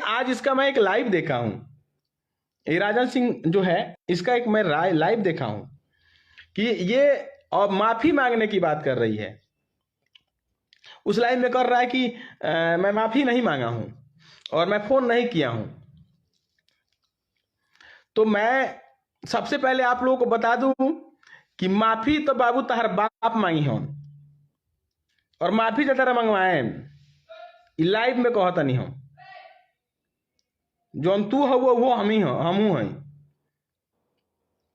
आज इसका मैं एक लाइव देखा हूं, ये राजन सिंह जो है इसका एक मैं लाइव देखा हूं कि ये और माफी मांगने की बात कर रही है। उस लाइव में कर रहा है कि मैं माफी नहीं मांगा हूं और मैं फोन नहीं किया हूं। तो मैं सबसे पहले आप लोगों को बता दूं कि माफी तो बाबू तहर बाप मांगी हन और माफी जतरा मंगवाए लाइव में कहता नहीं हम, जौन तू हो वो हम ही हो, हमू हैं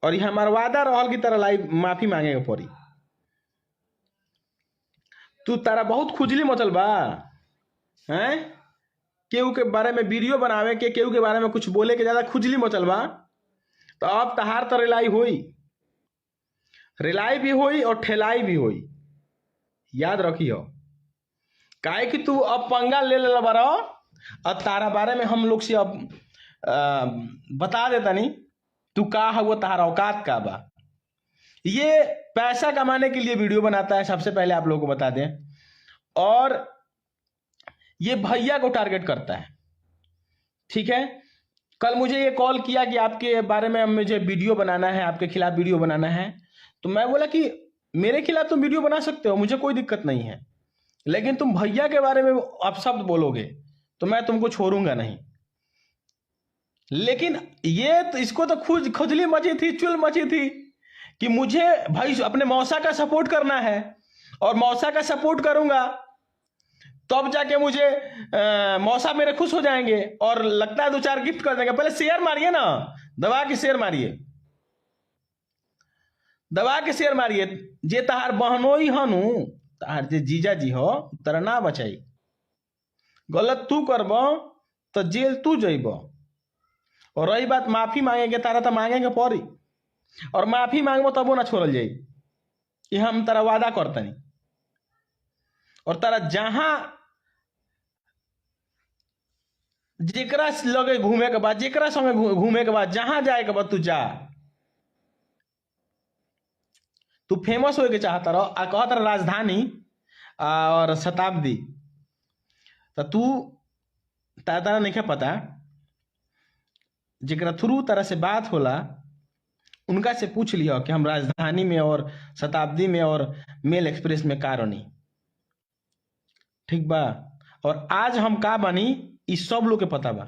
और ये हमारा वादा रहल की तरह लाइव माफी मांगे के पड़ी। तू तारा बहुत खुजली मचल बा हैं, केहू के बारे में वीडियो बनावे के, केहू के बारे में कुछ बोले के ज्यादा खुजली मचल बा। तो अब तहार तो रिलाई होई, रिलाई भी होई और ठेलाई भी होई, याद रखी हो। काहे कि तू अब पंगा ले ले बारो और तारा बारे में हम लोग से अब बता देता नहीं तू का है, तारा औकात का बा। ये पैसा कमाने के लिए वीडियो बनाता है, सबसे पहले आप लोगों को बता दें, और ये भैया को टारगेट करता है, ठीक है। कल मुझे ये कॉल किया कि आपके बारे में मुझे वीडियो बनाना है, आपके खिलाफ वीडियो बनाना है। तो मैं बोला कि मेरे खिलाफ तुम वीडियो बना सकते हो, मुझे कोई दिक्कत नहीं है, लेकिन तुम भैया के बारे में अपशब्द बोलोगे तो मैं तुमको छोड़ूंगा नहीं। लेकिन ये तो इसको तो खुजली मची थी, चुल मची थी कि मुझे भाई अपने मौसा का सपोर्ट करना है और मौसा का सपोर्ट करूंगा तब जाके मुझे मौसा मेरे खुश हो जाएंगे और लगता है दो चार गिफ्ट कर देंगे। पहले शेयर मारिए ना, दबा के शेयर मारिए, दबा के शेयर मारिए। जे तहार बहनोई हनु, तहार जे जीजा जी हो, तोरा ना बचाई। गलत तू करब तो जेल तू जइब। और रही बात माफी मांगेंगे, तारा तो मांगेंगे पड़ी, और माफी मांगबो तबो ना छोड़ल जाई, ये हम तारा वादा करतनी। और तारा जहां जेकरा लगे घूमे के बाद, जेकरा संगे घूमे के बाद, जहां जाए के बाद तू जा। तू फेमस होए के चाहता रहो आ कहत रह राजधानी और शताब्दी, तो तू तारा तारा नहीं पता जेकरा थ्रू तारा से बात होला उनका से पूछ लियो कि हम राजधानी में और शताब्दी में और मेल एक्सप्रेस में का रहनी, ठीक बा। और आज हम का बनी इस सब लोग के पता बा।